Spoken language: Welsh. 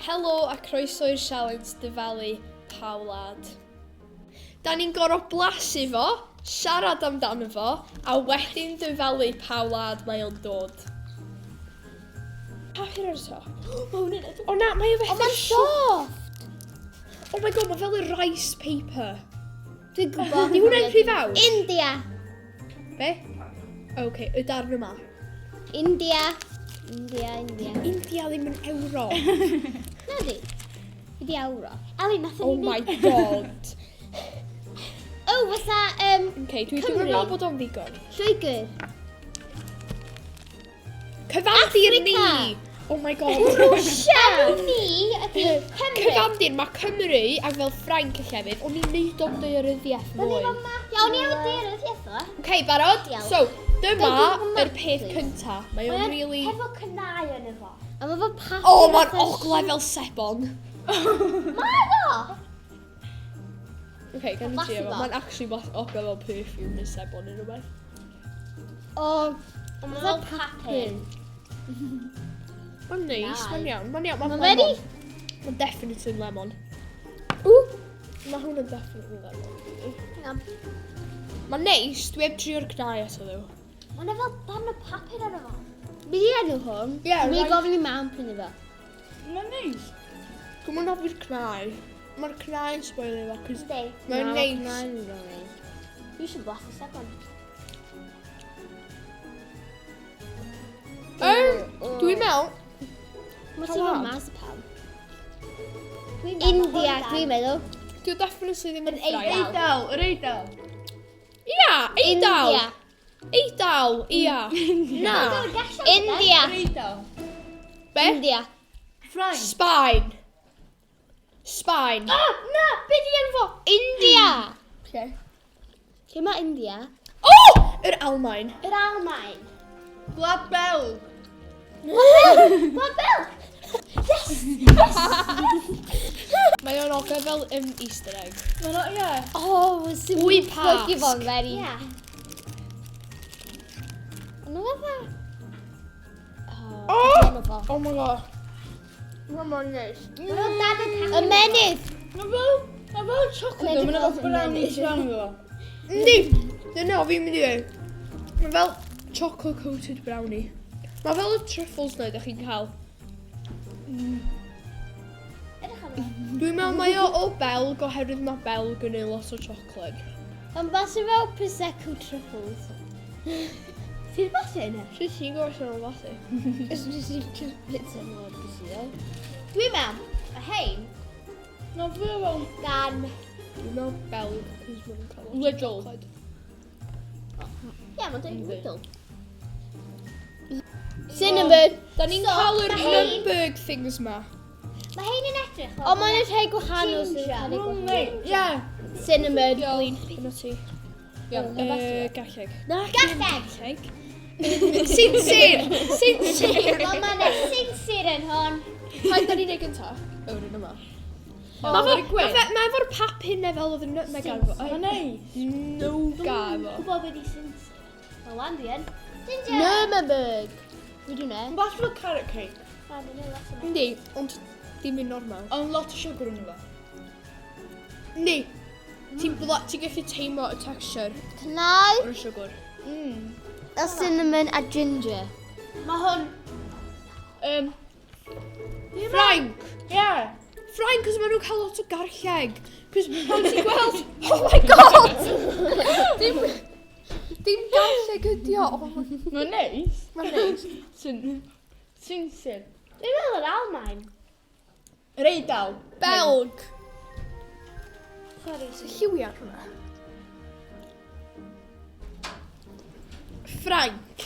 Helo a croeso i'r sialens dyfalu pa wlad. Da ni'n gorfod blasu fo, siarad amdano fo, a wedyn dyfalu pa wlad mae o'n dod. Papur ar y top. Mae hwn yn... O na, mae o O, fatha... mae'n soft! Oh my god, mae fel y rice paper. Dwi'n gwybod. Di hwnna'n rhy fawr? India. Be? OK, y darn yma. India. India, India. India ddim yn Ewrop. Na di. Ydi Ewrop. Ali, nath Oh my god. Oh, fatha, OK, dwi Cymru. dwi'n meddwl bod o'n ddigon. Lloegr. Cyfandir ni! Affrica. Oh my god. Rwsia. Enw ni ydi Cymru. Cyfandir, mae Cymru a fel Ffrainc y llefydd, o'n i'n neud o'n daearyddiaeth mwy. Iawn, ni efo daearyddiaeth o. OK, barod? Iawn. So, dyma Ga i dwi'n yr peth please? cynta. Mae o'n really... Hefo cnau yn efo. A mae fo papur. O, oh, mae'n ogle fel sebon. Mae o! OK, gan i Blasu trio fo. fo. Mae'n actually ogle fel perfume neu sebon neu rhywbeth. O, mae fel papur. Mae'n neis, mae'n iawn, mae'n iawn. Mae'n Mae'n ready? Mae'n definitely lemon. Ww! Mae hwn yn definitely lemon. Hang on. Mae'n neis, dwi heb trio'r cnau eto ddo. Mae yna fel darn o papur arno fo. Be di enw hwn? Ie, Mi right. gofyn i mam prynu fo. Mae'n neis. Dwi'n mynd hoffi'r cnau. Mae'r cnau yn spoilio fo, cos Yndi. mae'n neis. Dwi eisiau blasu sebon. Dwi'n meddwl, Mae Pa ti fel wlad? marzipan. India, dwi'n meddwl. dwi'n definitely ddim yn Yn Eidal. Ffrainc. Eidal, yr Eidal. Ia, Eidal! India. Eidal, ia. Na. India. Yr Eidal. Be? India. Ffrainc. Sbaen. Sbaen. Ah, na, be di enw fo? India. Lle? Lle mae India? Oh! Yr Almaen. Yr Almaen. Gwlad Belg. Gwlad Belg. Yes! Yes! Mae o'n ogle fel Easter egg. Mae'n o, ie. Oh, sy'n Wy plygu Pasg. fo'n very... Yeah. Ond nhw fatha... Oh! Enw fo. Oh my god. Mae mor neis. Ymenydd! Mae'n fel, mae'n fel chocolate, Mae'n mae'n fel fel brownie brown efo. Yndi! Dyna o fi'n mynd i ddweud. Mae fel chocolate coated brownie. Mae fel y truffles na ydych chi'n cael. Dwi'n meddwl mae o o Belg oherwydd mae Belg yn ei lot o chocolate. Ond bas i fel Prosecco truffles. Ti'n basu yna? Sut ti'n gwybod sy'n o'n fasu? Ys nes i just bit yn o'r bysio. Dwi'n meddwl, y hein Mae'n fel fel gan... Dwi'n meddwl Belg, cos maen nhw'n cael lot o Lidl. chocolate. Ie, mae'n dweud Lidl. Cinnamon. Da ni'n So, cael yr ma' hein- Nürnberg things ma. Mae hein yn edrych O, mae'n rhai gwahanol sy'n Ginger. cael ei gwahanol. Ie. Cinnamon. Dyna ti. Iawn. Garlleg. Na, garlleg. Sinsir! Sinsir! Wel, mae yna sinsir yn hwn. Pa'n da ni'n neud gynta? O, rhan yma. O, Mae yr gwyn. ma efo'r papur neu fel oedd y nutmeg ar fo. Mae'n neis. No ga efo. Gwybod beth i sinsir. Wel, wan dwi yn. Ginger. Nuremberg. Dwi dwi'n Mae'n bach fel carrot cake. Yndi, ond dim yn normal. Ond lot o sugar yn efo. Yndi. Ti'n ti gallu teimlo y texture Cnau, o'r siwgr. a cinnamon a ginger. Mae hwn... Ffrainc! Ie. Ffrainc, cos maen nhw'n cael lot o garlleg. Cos pan ti'n gweld... Oh my god! Dim... Dim garlleg ydi o. Oh my... Mae'n neis. Mae'n neis. Sinsir. Dwi'n meddwl yr Almaen. Yr Eidal. Belg. Sorry. Lliwiau hwnna. Ffrainc.